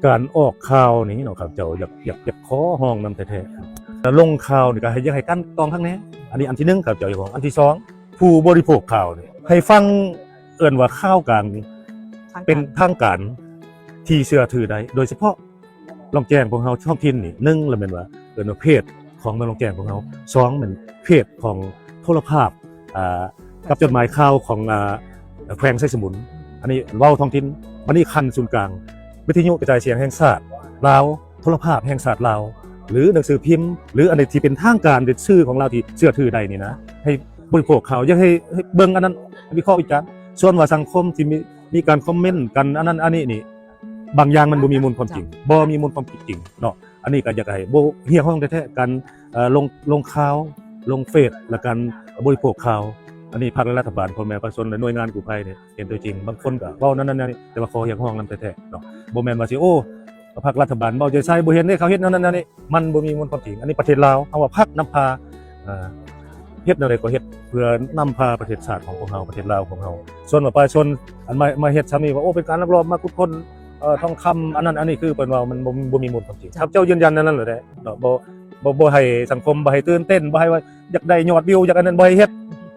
ການອອກຂ່າວນີ້ເນາະ ຂ້າພະເຈົ້າຢາກ ຢາກ ຢາກຂໍຮ້ອງນຳແທ້ໆ ແລະ ລົງຂ່າວນີ້ກໍໃຫ້ ຢາກໃຫ້ກັ່ນຕອງຄັກແນ່. ອັນນີ້ອັນທີໜຶ່ງ ຂ້າພະເຈົ້າຢາກຮ້ອງ. ອັນທີສອງ ຜູ້ບໍລິໂພກຂ່າວນີ້ ໃຫ້ຟັງ ເອີ້ນວ່າຂ່າວການ ທາງການ ເປັນທາງການທີ່ເຊື່ອຖືໄດ້ ໂດຍສະເພາະ ລ່ອງແຈ້ງພວກເຮົາທ້ອງຖິ່ນນີ້ ໜຶ່ງລະແມ່ນວ່າ ເອີ້ນວ່າເພຈຂອງເມືອງລ່ອງແຈ້ງພວກເຮົາ, ສອງແມ່ນເພຈຂອງໂທລະພາບ ອ່າ ກັບຈົດໝາຍຂ່າວຂອງ ອ່າ ແຂວງໄຊສົມບູນ. ອັນນີ້ເວົ້າທ້ອງຖິ່ນ. ບັດນີ້ຂັ້ນສູນກາງ ວິທະຍຸກະຈາຍສຽງແຫ່ງຊາດລາວ, ໂທລະພາບແຫ່ງຊາດລາວ ຫຼື ໜັງສືພິມ ຫຼື ອັນໃດທີ່ເປັນທາງການ ເປັນສື່ຂອງລາວທີ່ເຊື່ອຖືໄດ້ນີ້ນະ ໃຫ້ບໍລິໂພກຂ່າວ ຢ່າໃຫ້ ໃຫ້ເບິ່ງອັນນັ້ນ ວິເຄາະວິຈານ. ສ່ວນວ່າສັງຄົມທີ່ມີ ມີການຄອມເມັນກັນ ອັນນັ້ນອັນນີ້ນີ້ ບາງຢ່າງມັນບໍ່ມີມູນຄວາມຈິງ ບໍ່ມີມູນຄວາມຈິງເນາະ. ອັນນີ້ກໍຢາກໃຫ້ ບໍ່ ຮຽກຮ້ອງແທ້ໆ ການ ເອີ ລົງ ລົງຂ່າວ ລົງເຟສ ແລະ ການບໍລິໂພກຂ່າວ. ອັນນີ້ພັກ ແລະ ລັດຖະບານ, ພໍ່ແມ່ປະຊາຊົນ ແລະ ໜ່ວຍງານກູ້ໄພນີ້ເຫັນຕົວຈິງ. ບາງຄົນກໍເວົ້ານັ້ນໆ ນີ້ ແຕ່ວ່າຂໍຮຽກຮ້ອງນຳແທ້ໆເນາະ. ບໍ່ແມ່ນວ່າຊິ ໂອ້ ພັກລັດຖະບານເວົ້າໃຈໃສ່ ບໍ່ເຫັນເດ້ ເຂົາເຮັດແນວນັ້ນແນວນີ້ ມັນບໍ່ມີມູນຄວາມຈິງ. ອັນນີ້ປະເທດລາວ ເຮົາວ່າພັກນຳພາ ເອີ ເຮັດແນວໃດກໍເຮັດ ເພື່ອນຳພາປະເທດຊາດຂອງພວກເຮົາ ປະເທດລາວຂອງເຮົາ. ສ່ວນວ່າປະຊາຊົນ ອັນມາ ມາເຮັດຊ່ຳນີ້ວ່າ ໂອ້ ເປັນການລັກລອບມາຂຸດຄົ້ນ ເອີ ທອງຄຳ ອັນນັ້ນອັນນີ້ ຄືເພິ່ນເວົ້າ ມັນບໍ່ ບໍ່ມີມູນຄວາມຈິງ. ເຈົ້າ ເຈົ້າຢືນຢັນແນວນັ້ນແຫຼະເດ້ເນາະ. ບໍ່ ບໍ່ ບໍ່ໃຫ້ສັງຄົມ ບໍ່ໃຫ້ຕື່ນເຕັ້ນ ບໍ່ໃຫ້ວ່າຢາກໄດ້ຍອດວິວ ຢາກອັນນັ້ນ ບໍ່ໃຫ້ເຮັດ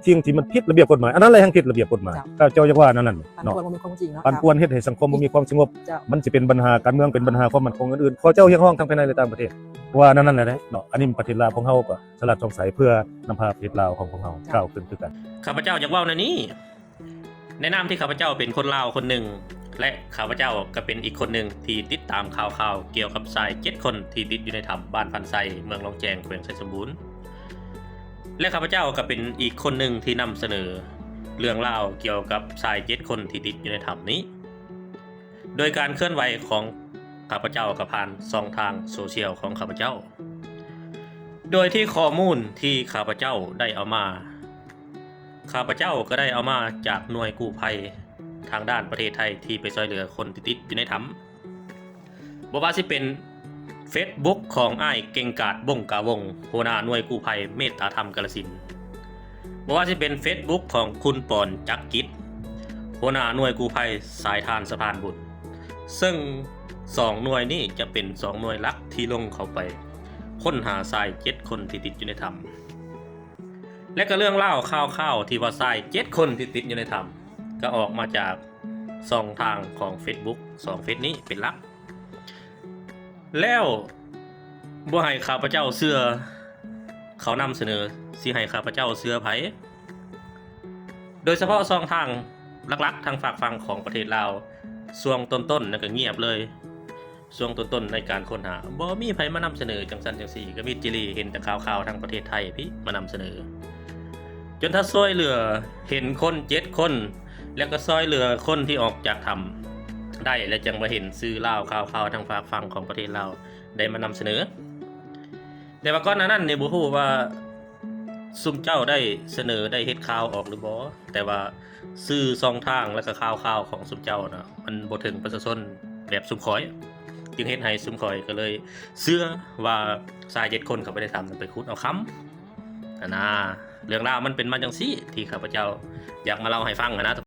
ສິ່ງທີ່ມັນຜິດລະບຽບກົດໝາຍ. ອັນນັ້ນແຫຼະແຮ່ງຜິດລະບຽບກົດໝາຍ. ເຈົ້າ ເຈົ້າຢາກວ່າແນວນັ້ນເນາະ. ປັ່ນປ່ວນບໍ່ມີຄວາມຈິງເນາະ. ປັ່ນປ່ວນເຮັດໃຫ້ສັງຄົມບໍ່ມີຄວາມສະຫງົບ. ເຈົ້າ ມັນຊິເປັນບັນຫາການເມືອງ ເປັນບັນຫາຄວາມໝັ້ນຄົງອື່ນໆ. ຂໍເຈົ້າຮຽກຮ້ອງທາງພາຍໃນ ແລະ ຕ່າງປະເທດ ວ່າແນວນັ້ນແຫຼະເດ້ເນາະ. ອັນນີ້ປະເທດລາວຂອງເຮົາກໍສະຫຼາດສ່ອງໃສ ເພື່ອນຳພາປະເທດລາວຂອງພວກເຮົາ ເຈົ້າ ກ້າວຂຶ້ນຄືກັນ. ຂ້າພະເຈົ້າຢາກເວົ້າແນວນີ້ ໃນນາມທີ່ຂ້າພະເຈົ້າເປັນຄົນລາວຄົນໜຶ່ງ ແລະ ຂ້າພະເຈົ້າກໍເປັນອີກຄົນໜຶ່ງທີ່ຕິດຕາມຂ່າວໆ ກ່ຽວກັບຊາຍເຈັດຄົນທີ່ຕິດຢູ່ໃນຖ້ຳບ້ານພັນໄຊ ເມືອງລ່ອງແຈ້ງ ແຂວງໄຊສົມບູນ ແລະ ຂ້າພະເຈົ້າກໍເປັນອີກຄົນໜຶ່ງທີ່ນຳສະເໜີເລື່ອງລາວກ່ຽວກັບຊາຍເຈັດຄົນທີ່ຕິດຢູ່ໃນຖ້ຳນີ້ ໂດຍການເຄື່ອນໄຫວຂອງຂ້າພະເຈົ້າກໍຜ່ານຊ່ອງທາງໂຊຊຽວຂອງຂ້າພະເຈົ້າ ໂດຍທີ່ຂໍ້ມູນທີ່ຂ້າພະເຈົ້າໄດ້ເອົາມາ ຂ້າພະເຈົ້າກໍໄດ້ເອົາມາຈາກໜ່ວຍກູ້ໄພທາງດ້ານປະເທດໄທ ທີ່ໄປຊ່ວຍເຫຼືອຄົນທີ່ຕິດຢູ່ໃນຖ້ຳ. ບໍ່ວ່າຊິເປັນເຟສບຸກຂອງອ້າຍເກັ່ງກາດ ວົງກາວົງ ຫົວໜ້າໜ່ວຍກູ້ໄພເມດຕາທຳກາລະສິນ, ບໍ່ວ່າຊິເປັນເຟສບຸກຂອງຄຸນ ປອນ ຈັກກິດ ຫົວໜ້າໜ່ວຍກູ້ໄພສາຍທານສະພານບຸນ, ເຊິ່ງສອງໜ່ວຍນີ້ຈະເປັນສອງໜ່ວຍຫຼັກທີ່ລົງເຂົ້າໄປຄົ້ນຫາຊາຍເຈັດຄົນທີ່ຕິດຢູ່ໃນຖ້ຳ. ແລະ ກໍເລື່ອງລາວຂ່າວໆ ທີ່ວ່າຊາຍເຈັດຄົນທີ່ຕິດຢູ່ໃນຖ້ຳ ກໍອອກມາຈາກຊ່ອງທາງຂອງເຟສບຸກ ສອງເຟສນີ້ເປັນຫຼັກ. ແລ້ວບໍ່ໃຫ້ຂ້າພະເຈົ້າເຊື່ອ ເຂົານຳສະເໜີ ຊິໃຫ້ຂ້າພະເຈົ້າເຊື່ອໃຜ? ໂດຍສະເພາະຊ່ອງທາງຫຼັກໆ ທາງຟາກຝັ່ງຂອງປະເທດລາວ ຊ່ວງຕົ້ນໆ ນັ້ນກໍງຽບເລີຍ. ຊ່ວງຕົ້ນໆ ໃນການຄົ້ນຫາ ບໍ່ມີໃຜມານຳສະເໜີຈັ່ງຊັ້ນຈັ່ງຊີ້, ກໍມີຈິລີເຫັນແຕ່ຂ່າວໆ ທາງປະເທດໄທພີ້ມານຳສະເໜີ ຈົນຖ້າຊ່ວຍເຫຼືອເຫັນຄົນເຈັດຄົນ ແລ້ວກໍຊ່ວຍເຫຼືອຄົນທີ່ອອກຈາກຖ້ຳໄດ້ ແລ້ວຈັ່ງມາເຫັນສື່ລາວຂ່າວໆ ທາງຟາກຝັ່ງຂອງປະເທດລາວໄດ້ມານຳສະເໜີ. ແຕ່ວ່າກ່ອນໜ້ານັ້ນນີ້ບໍ່ຮູ້ວ່າຊຸມເຈົ້າໄດ້ສະເໜີ ໄດ້ເຮັດຂ່າວອອກຫຼືບໍ່, ແຕ່ວ່າສື່ຊ່ອງທາງ ແລະ ກໍຂ່າວໆ ຂອງຊຸມເຈົ້ານະ ມັນບໍ່ເຖິງປະຊາຊົນແບບຊຸມຂ້ອຍ, ຈຶ່ງເຮັດໃຫ້ຊຸມຂ້ອຍກໍເລີຍເຊື່ອວ່າຊາຍເຈັດຄົນເຂົ້າໄປໃນຖ້ຳນັ້ນໄປຂຸດເອົາຄຳຫັ້ນນາ. ເລື່ອງລາວມັນເປັນມາຈັ່ງຊີ້ ທີ່ຂ້າພະເຈົ້າຢາກມາເລົ່າໃຫ້ຟັງຫັ້ນນະ.